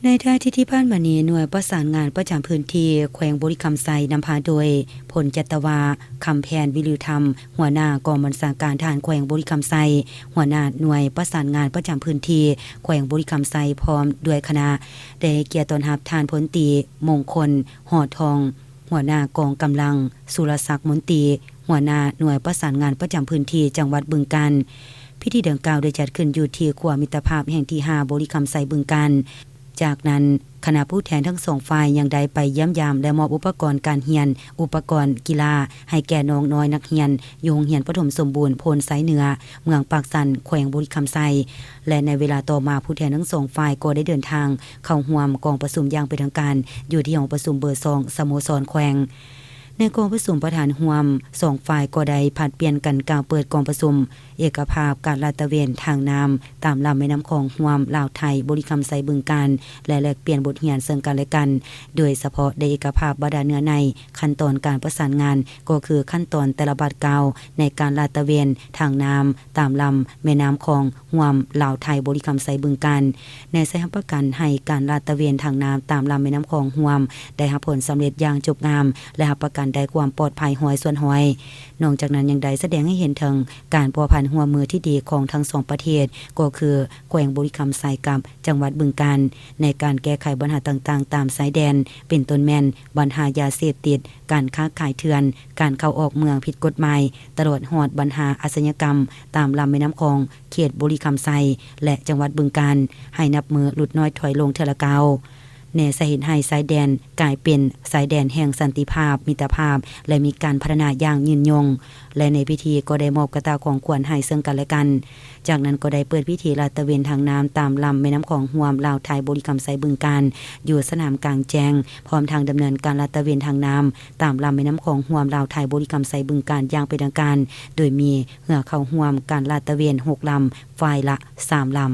ໃນທ້າຍທິດທີ່ຜ່ານມານີ້, ໜ່ວຍປະສານງານປະຈຳພື້ນທີ່ແຂວງບໍລິຄຳໄຊ ນຳພາໂດຍ ພົນຈັດຕະວາ ຄຳແພນ ວິລືທຳ ຫົວໜ້າກອງບັນຊາການທະຫານແຂວງບໍລິຄຳໄຊ, ຫົວໜ້າໜ່ວຍປະສານງານປະຈຳພື້ນທີ່ແຂວງບໍລິຄຳໄຊ ພ້ອມດ້ວຍຄະນະ ໄດ້ໃຫ້ກຽດຕ້ອນຮັບທ່ານພົນຕີ ມົງຄົນ ຫໍທອງ ຫົວໜ້າກອງກຳລັງ, ສຸລະສັກ ມົນຕີ ຫົວໜ້າໜ່ວຍປະສານງານປະຈຳພື້ນທີ່ຈັງຫວັດບຶງການ. ພິທີດັ່ງກ່າວໄດ້ຈັດຂຶ້ນຢູ່ທີ່ຂົວມິດຕະພາບແຫ່ງທີຫ້າ ບໍລິຄຳໄຊ ບຶງການ. ຈາກນັ້ນ, ຄະນະຜູ້ແທນທັງສອງຝ່າຍຍັງໄດ້ໄປຢ້ຽມຢາມ ແລະ ມອບອຸປະກອນການຮຽນ, ອຸປະກອນກິລາ ໃຫ້ແກ່ນ້ອງນ້ອຍນັກຮຽນຢູ່ໂຮງຮຽນປະຖົມສົມບູນໂພນໄຊເໜືອ ເມືອງປາກຊັນ ແຂວງບໍລິຄຳໄຊ ແລະ ໃນເວລາຕໍ່ມາ ຜູ້ແທນທັງສອງຝ່າຍກໍໄດ້ເດີນທາງເຂົ້າຮ່ວມກອງປະຊຸມຢ່າງເປັນທາງການ ຢູ່ທີ່ຫ້ອງປະຊຸມເບີສອງ ສະໂມສອນແຂວງ. ໃນກອງປະຊຸມ, ປະທານຮ່ວມສອງຝ່າຍກໍໄດ້ຜັດປ່ຽນກັນກ່າວເປີດກອງປະຊຸມ ເອກະພາບການລາດຕະເວນທາງນ້ຳຕາມລຳແມ່ນ້ຳຂອງຮ່ວມລາວໄທ ບໍລິຄຳໄຊ ບຶງການ ແລະ ແລກປ່ຽນບົດຮຽນເຊິ່ງກັນແລະກັນ, ໂດຍສະເພາະໄດ້ເອກະພາບບັນດາເນື້ອໃນຂັ້ນຕອນການປະສານງານ ກໍຄືຂັ້ນຕອນແຕ່ລະບາດກ້າວໃນການລາດຕະເວນທາງນ້ຳຕາມລຳແມ່ນ້ຳຂອງຮ່ວມລາວໄທ ບໍລິຄຳໄຊ ບຶງການ. ແນໃສ່ຮັບປະກັນໃຫ້ການລາດຕະເວນທາງນ້ຳຕາມລຳແມ່ນ້ຳຂອງຮ່ວມ ໄດ້ຮັບຜົນສຳເລັດຢ່າງຈົບງາມ ແລະ ຮັບປະກັນໄດ້ຄວາມປອດໄພຮ້ອຍສ່ວນຮ້ອຍ. ນອກຈາກນັ້ນຍັງໄດ້ສະແດງໃຫ້ເຫັນເຖິງການພົວພັນຮ່ວມມືທີ່ດີຂອງທັງສອງປະເທດ ກໍຄືແຂວງບໍລິຄຳໄຊກັບ ຈັງຫວັດບຶງການ ໃນການແກ້ໄຂບັນຫາຕ່າງໆຕາມຊາຍແດນ ເປັນຕົ້ນແມ່ນບັນຫາຢາເສບຕິດ, ການຄ້າຂາຍເຖື່ອນ, ການເຂົ້າອອກເມືອງຜິດກົດໝາຍ, ຕະຫຼອດຮອດບັນຫາອາຊະຍາກຳຕາມລຳແມ່ນ້ຳຂອງ ເຂດບໍລິຄຳໄຊ ແລະ ຈັງຫວັດບຶງການ ໃຫ້ນັບມື້ຫຼຸດນ້ອຍຖອຍລົງເທື່ອລະກ້າວ. ແນໃສ່ເຮັດໃຫ້ຊາຍແດນກາຍເປັນຊາຍແດນແຫ່ງສັນຕິພາບ, ມິດຕະພາບ ແລະ ມີການພັດທະນາຢ່າງຍືນຍົງ. ແລະ ໃນພິທີກໍໄດ້ມອບກະຕ່າຂອງຂວັນໃຫ້ເຊິ່ງກັນແລະກັນ. ຈາກນັ້ນກໍໄດ້ເປີດພິທີລາດຕະເວນທາງນ້ຳຕາມລຳແມ່ນ້ຳຂອງຮ່ວມລາວໄທ ບໍລິຄຳໄຊ ບຶງການ ຢູ່ສະໜາມກາງແຈ້ງ, ພ້ອມທັງດຳເນີນການລາດຕະເວນທາງນ້ຳຕາມລຳແມ່ນ້ຳຂອງຮ່ວມລາວໄທ ບໍລິຄຳໄຊ ບຶງການ ຢ່າງເປັນທາງການ, ໂດຍມີເຮືອເຂົ້າຮ່ວມການລາດຕະເວນຫົກລຳ, ຝ່າຍລະສາມລຳ.